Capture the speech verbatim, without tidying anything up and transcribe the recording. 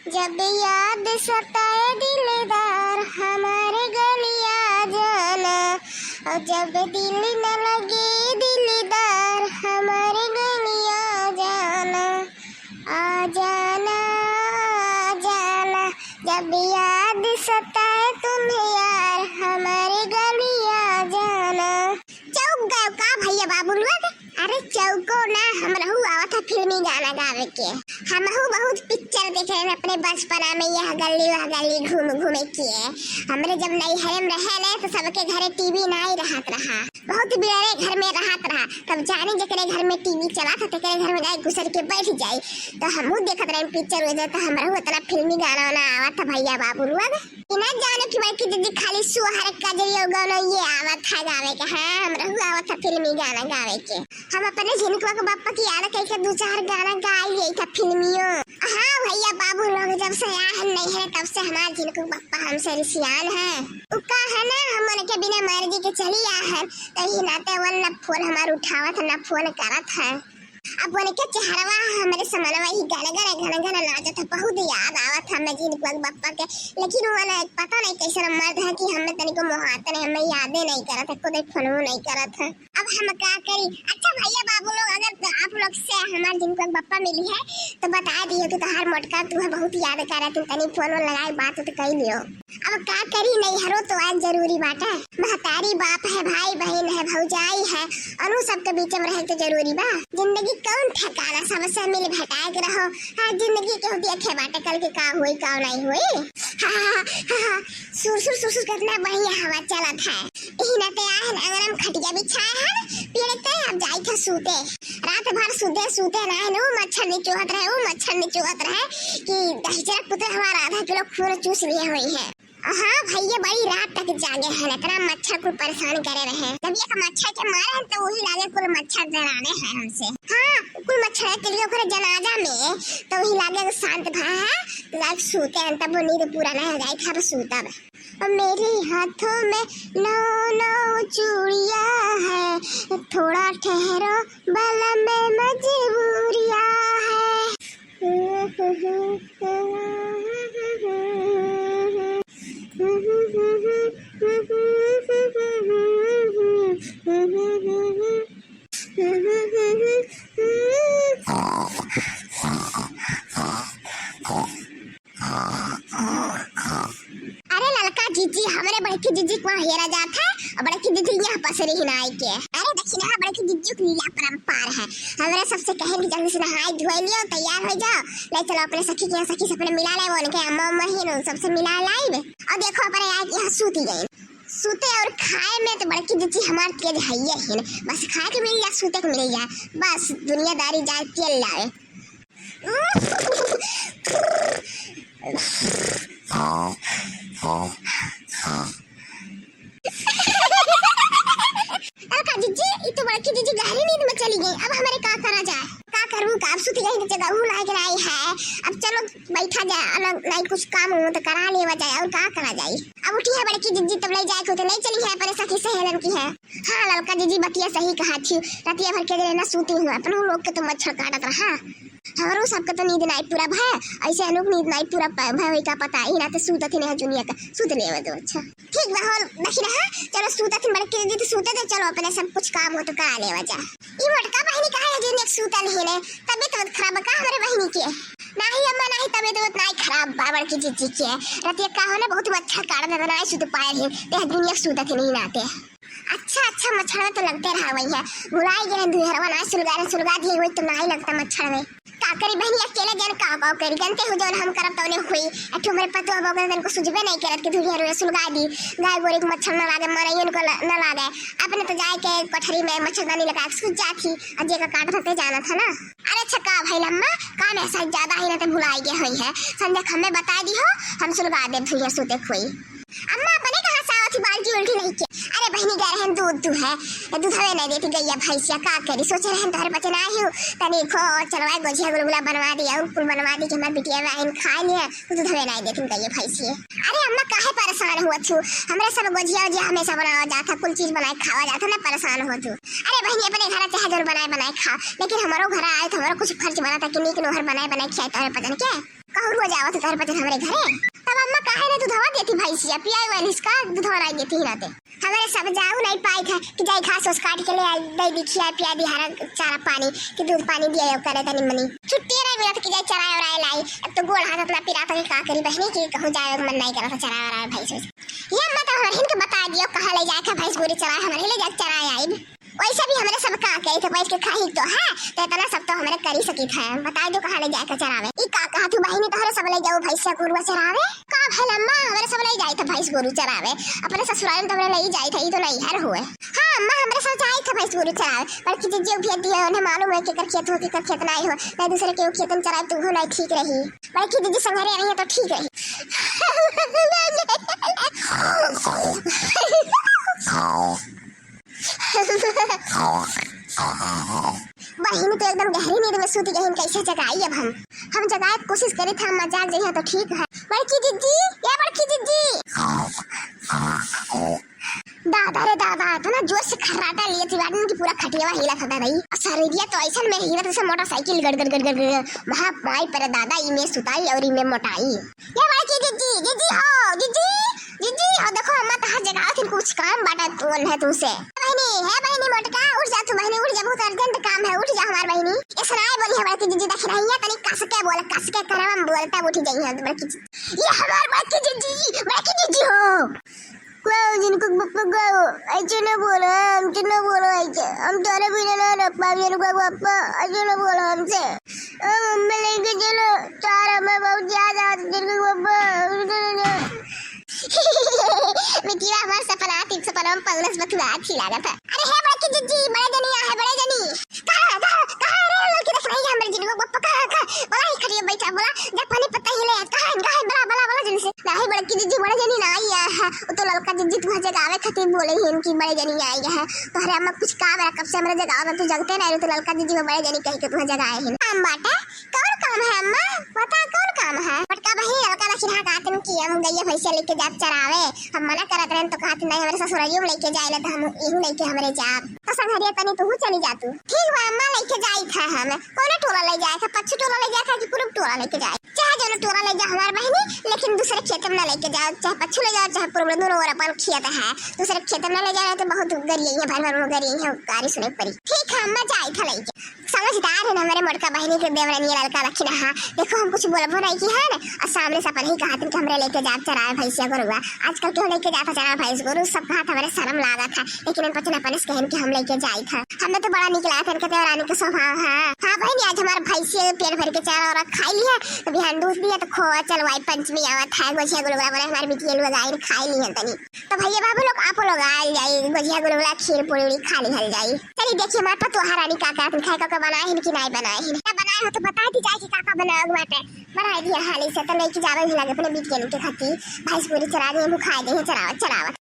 जब याद सताए दिलदार हमारे गलिया जाना, और जब दिल न लगे दिलदार हमारे गलिया जाना, आ जाना, आ जाना, जब याद सताए तुम्हें यार हमारे गलिया जाना। चौक गयो का भैया बाबू लोग? अरे चौको ना, हमरहू आवत है फिल्मी गाना गावे के। हमहू बहुत पिक्चर देखे रहे अपने बचपना में, यह गली वह गली घूम घूमे के। हमरे जब नैहरे में रहे ने तो सबके घरे टीवी नाई रहत रहा, बहुत बिररे घर में रहत रहा। तब जानी जेकरे घर में टीवी चला था तेकरे घर में जाए घुसर के बैठ जाई। तो हमहू देखत रहे पिक्चर वजह, तो हमरहू इतना फिल्मी गाना वाना आवत था भैया बाबू लोग। ई ना जाने कि बड़की दीदी खाली सोहर कजरी और गाना ये आवत था गावे के। हाँ, हमरहू आवत था फिल्मी गाना गावे के। हम अपने झिनकुआ के बप्पा की याद करके दो चार गाना गाई ले था फिल्मियों। हाँ भैया बाबू लोग जब से आया है नैहरे तब से हमार झिनकू बप्पा हमसे रिसियान है। उ का है ना, हम उनके बिना मर्जी के चली आ है, तो यही नाते वन ना फोन हमार उठावत है ना फोन करत है। अब उनके चेहरवा हमरे समनवा ही गन गन गन गन नाचत है, बहुत याद आवत है हमें झिनकुआ के बप्पा के। लेकिन वो ना पता नहीं कैसन मर्द है कि हमें तनिको मोहात नहीं, हमें यादे नहीं करत है, खुद फोन नहीं करत है। अब हम का करी? अच्छा भैया बाबू लोग, अगर तो आप लोग से हमार झिनकुआ के बप्पा मिली है तो बता दियो कि तोहार मोटका तुहे बहुत याद करत है, तनी फोन वोन लगाए बात तो कई लियो। अब का करी, नैहरो तो आज जरूरी बाटे। महतारी बाप है, भाई बहन है, भौजाई है, अनु सबके बीच में रहे तो जरूरी बा। जिंदगी कौन ठिकाना, सबसे मिल भेटाए के रहो। हाँ, जिंदगी के देखे बाटे कल के का होई का नहीं होई। हाँ, हाँ, हाँ, हाँ, हाँ। सुर सुर सुर सुर कितना बढ़िया हवा चलत है। इही नाते आए हन, अंगना में खटिया बिछाए हन, पेड़ के अब जाई थे सूते। रात भर सूते सूते रहे न, ऊ मच्छर नहीं चुहत रहे, ऊ मच्छर नहीं चुहत रहे कि दहिजरा पुत्र हमारा आधा किलो खून चूस लिए हुई है। हाँ भैया, बड़ी रात तक जागे हैं, इतना मच्छर कुल परेशान करे रहे। जब एक मच्छर के मारे हैं तो वही लागे कुल मच्छर डराने हैं हमसे। हाँ, कुल मच्छर के लिए ओकरे जनाजा में तो वही लागे शांत भा है, लाग सूते हैं, तब वो नींद पूरा नहीं हो जाए था, अब सूतब। मेरे हाथों में नौ नौ चूड़िया है, थोड़ा ठहरो बलम में मजबूरिया है। अरे ललका जीजी, हमरे बड़की जीजी के वहाँ हेरा जात है और बड़की जीजी यहाँ पसरी ही ना आई के। अरे देखी ना, बड़की जीजी के लीला परंपार है। हमरे सबसे कहें कि जल्दी से नहाए धोए लियो, तैयार हो जाओ, ले चलो अपने सखी के यहाँ, सखी से अपने मिला ले, उनके अम्मा अम्मा ही न, सबसे मिला लाइब। और देखो अपने आए के यहाँ सूती गई। सूते और खाए में तो बड़की जीजी हमार तेज है ही न, बस खाए के मिल जाए, सूते के मिल जाए, बस दुनियादारी जाए तेल लावे। ललका जीजी, ई तो बड़की जीजी गहरी नींद में चली गई। अब हमरे का करा जाए? का करबू का? अब सुत गई तो जगह ऊ लायक नहीं है। अब चलो बैठा जाए, अलग नहीं कुछ काम हो तो करा लेवा जाए, और का करा जाए? अब उठी है बड़की जीजी, तब ले जाए को तो नहीं चली है, अपने सखी सहेलन की है। हाँ ललका जीजी, बतिया सही कहा थी, रतिया भर के दिन ना सूती हूँ, अपनों लोग के तो मच्छर काटत रहा। हमरो सबके तो नींद नाई पूरा भय, ऐसे अनुक नींद नाई पूरा प-, भय होई का पता, ई नाते सूतत ही नहीं जुनिया का, सूत लेवे दो। अच्छा ठीक बा, हो दखिना, हाँ, चलो सूतत ही बड़की दीदी तो सूते दे, चलो अपने सब कुछ काम हो तो करा लेवा जा। ई मोटका बहिनी काहे है जिन एक सूतल ही ने, तबीयत बहुत खराब बा का हमरे बहिनी के? नाही अम्मा नाही, तबीयत बहुत नाई खराब बा बड़की जीजी के। रतिया का होने बहुत मच्छर काटत रहे, नाई सूत पाए रहे, ते दुनिया सूतत ही नहीं नाते। अच्छा, अच्छा, मच्छरवा तो लगते रहा वही है। भुलाई गए हैं, दुहरवा ना सुलगा रहे, सुलगा दिए हुए तो ना ही लगता मच्छर में। का करी बहनी, अकेले जन का, का करी, जनते हो जौन हम करब तौने हुई। अठो हमरे पतोह बगल तनको सुझबे नहीं करत कि दुहरवा सुलगा दी। गाय गोरी के मच्छर ना लागे, मरई उनको ल-, ना लागे। अपने तो जाए के कोठरी में मच्छरदानी लगा के सुझ जात ही, और जे का काट रहते जाना था ना। अरे अच्छा, का भइल अम्मा, का में शायद ज्यादा ही ना ते भुलाई गए हुई है। संध्या हमें बता दी हो, हम सुलगा दे दुहरवा सूते हुई। अम्मा अपने कहाँ से आवत ही बाल्टी उल्टी नहीं के? अरे बहनी, गए रहन दूध दुहे, दूधवे नहीं देती गैया भैंसिया, का करी? सोचे रहन तोहरे बचे ना आयु, तनी खो और चलवाए गोझिया गुलगुला बनवा दी और कुल बनवा दी कि हमार बिटिया बहन खा लिए, तो दूधवे नहीं देती गैया भैंसिया। अरे अम्मा काहे परेशान हुआ छू? हमरे सब गोझिया उझिया हमेशा बनावा जाता, कुल चीज बनाए खावा जाता ना, परेशान हो छू। अरे बहनी, अपने घर चाहे जोन बनाए बनाए खा, लेकिन हमारो घर आए तो हमारा कुछ फर्ज बना था कि नीक नोहर बनाए बनाए खियाए तोहरे पचन के। कहूँ रोज आवत उतार पचन हमरे घरे। तब अम्मा काहे ना दूधवा देती भैंसिया, पियाई वाली इसका दूधवा ना देती ही नाते। हमरे सब जाऊ नहीं पाई था कि जाई घास ओस काट के ले आई, दे दी खिया पिया दी हरा चारा पानी कि दूध पानी दिया करे तनी मनी। छुट्टी नहीं मिलत कि जाई चराए और आए लाई। अब तो गोड़ हाथ अपना पिरात कि का करी बहनी कि कहूँ जाए मन नहीं करत चराए और आए भैंस। ये अम्मा तो हमरे हिन के बता दियो कहाँ ले जाए के भैंस गोरी चराए, हमरे ले जाए चराए आई। वैसे भी हमरे सब का कही थे बैठ के खाही तो है, तो इतना सब तो हमरे करी सकी थे। बता दो कहाँ ले जाए के चरावे। ई का कहा तू बहिनी तोहरे सब ले जाओ भैंसिया गोरुआ चरावे? का भइल अम्मा, हमरे सब ले जाई थे भैंस गोरू चरावे। अपने ससुराल में तो हमरे ले जाई थे, ई तो नैहर हुए। हाँ अम्मा, हमरे सब जाई थे भैंस गोरू चरावे। बड़की जिज्जी उठिया दिए, उन्हें मालूम है केकर खेत हो, केकर खेत नहीं हो। नहीं दूसरे के खेत में चरावे तो वो नहीं ठीक रही। बड़की जिज्जी संघरे रही है तो ठीक रही। बहिनी तो एकदम गहरी नींद में सूती गहिन, कैसे जगाई अब हम? हम जगाए के कोशिश करी था, अम्मा जाग जाइए तो ठीक है। बड़की जिज्जी, ए बड़की जिज्जी। दादा रे दादा, इतना जोर से खर्राटा लिए थी बाटन कि पूरा खटियावा हिला था दाई। और शरीरिया तो ऐसन में हिला जैसे मोटरसाइकिल गड़ गड़ गड़ गड़ गड़। महा माई पर दादा, इमे सुताई और इमे मोटाई। ये बड़की जिज्जी, जिज्जी हो, जिज्जी, जिज्जी हो, देखो अम्मा तहार जगावत हिन, कुछ काम बाटा तोन है तुमसे। बहिनी, हे बहिनी मोटका, उठ जा तू बहिनी, उठ जा, बहुत अर्जेंट काम है, उठ जा हमार बहिनी। ऐसा ना बोली है बड़की जिज्जी, देख रही है, तनी कस के बोल, कस के करवा में बोल, तब उठ जाई है बड़की जिज्जी। ये हमार बड़की जिज्जी, बड़की जिज्जी हो। गाओ, जिनको पप्पा गाओ, ऐसे ना बोलो, हमसे ना बोलो ऐसे। हम तुम्हारे बिना ना रह पाएंगे, जिनको पप्पा, ऐसे ना बोलो हमसे। ओ मम्मी लेके चलो, चार हमें बहुत याद आते, जिनको पप्पा। मितिया हमार सपना, तीन सपना में पौलस बथुआ अच्छी लागत है। अरे हे बड़की जिज्जी, बड़े जनी आ है, बड़े जनी। कहाँ, कहाँ, कहाँ रे लड़की देख रही है हमरे जिनको पप्पा, कहाँ, कहाँ? बोला ही खड़ी बैठा, बोला, जा पानी पत्ता ही ले, कहाँ, कहाँ, बोला, बोला, बोला जल्दी से। नाही बड़की जिज्जी, बड़े जनी ना आई है, वो तो ललका जिज्जी तुम्हारे जगावे खातिर बोले ही इनकी बड़े जनी आई है। तोहरे अम्मा कुछ काम रहा, कब से हमरे जगावे में तू जगते नहीं, तो ललका जिज्जी में बड़े जनी कह के तुम्हारे जगाए हैं। काम बाटे, कौन काम है अम्मा? बता कौन काम है? बड़का बहिन ललका ना चिन्हा कहत कि हम गइया भैंसिया लेके जात चरावे, हम मना करत रहन तो कहत नहीं हमरे ससुरालियों में लेके जाए ना तो हम यहू लेके हमरे जाब। तो संघरिया तनी तू चली जा तू। ठीक बा अम्मा, लेके जाई था हम। कौन टोला ले जाए था? पच्चू टोला ले जाए था कि पूरब टोला लेके जाए? चाहे जो टोला ले जा हमार बहिनी, लेकिन दूसरे खेत में ना लेके जाओ, चाहे पच्चू ले जाओ, चाहे पूरब, दोनों ओर अपन खेत है, दूसरे खेत में ना ले जाए तो बहुत गरिया है भाई, मारू गरिया है, गारी सुने पड़ी। ठीक है अम्मा, जाई था लेके। समझदार है ना हमरे मोटका बहिनी के देवरनिया ललका रखी ना। हाँ, देखो हम कुछ बोलबो नहीं की है ना, और सामने से अपन ही कहा कि हमरे लेके जात चराए भैंसिया गोरुआ। आजकल क्यों लेके जाता चराए भैंस गोरू, सब कहा था हमरे शर्म लागत है, लेकिन हम पचन अपन से कहन कि हम लेके जाई था। हमें तो बड़ा निक लागत है इनके देवरानी के स्वभाव है। हाँ बहिनी, आज हमारे भैंसिया पेट भर के चारा और खाई ली है, तो बिहान दूध दिया तो खोआ चलवाई, पंचमी आवत है, गोझिया गुलगुला बना हमारे बिटिया लोग आइन खाई ली है तनी। तो भैया बाबू लोग, आप लोग आयल जाई, गोझिया गुलगुला, खीर पूरी उड़ी खा लिहल जाई। चली देखिए हमारे पतोहा रानी का का खाए का, का बनाए हिन कि नहीं बनाए हिन। क्या बनाए हो तो बता दी जाए कि का का बनाए बाटे। बनाए दिया हाली से तो लेके जावे भी लगे अपने बिटियन के खाती। भैंस पूरी चरा दे, मुँह खाए दे, चरावत चरावत।